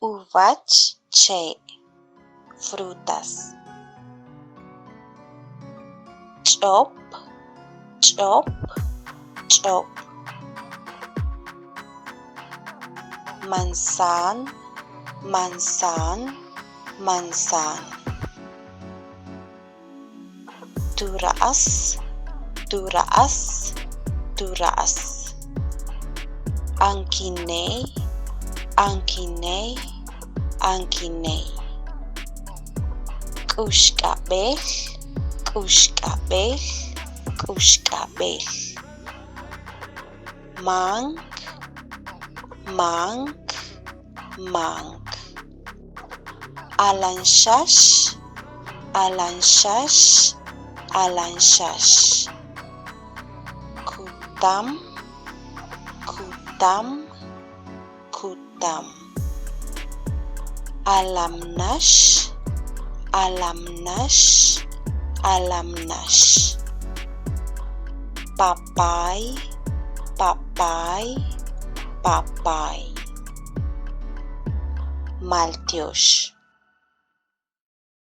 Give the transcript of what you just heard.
Uwach che' frutas. Ch'op, ch'op, ch'op. Mansan, mansan, mansan. Tura'as, tura'as, tura'as. Ankiney, ankiney, ankiney. K'uxk'ab'el, k'uxk'ab'el, k'uxk'ab'el. Mank, mank, mank. Alanxax, alanxax, alanxax. Kutam, kutam, kutam. Alamnax, alamnax, alamnax. Papay, papay, papay. Maltyox.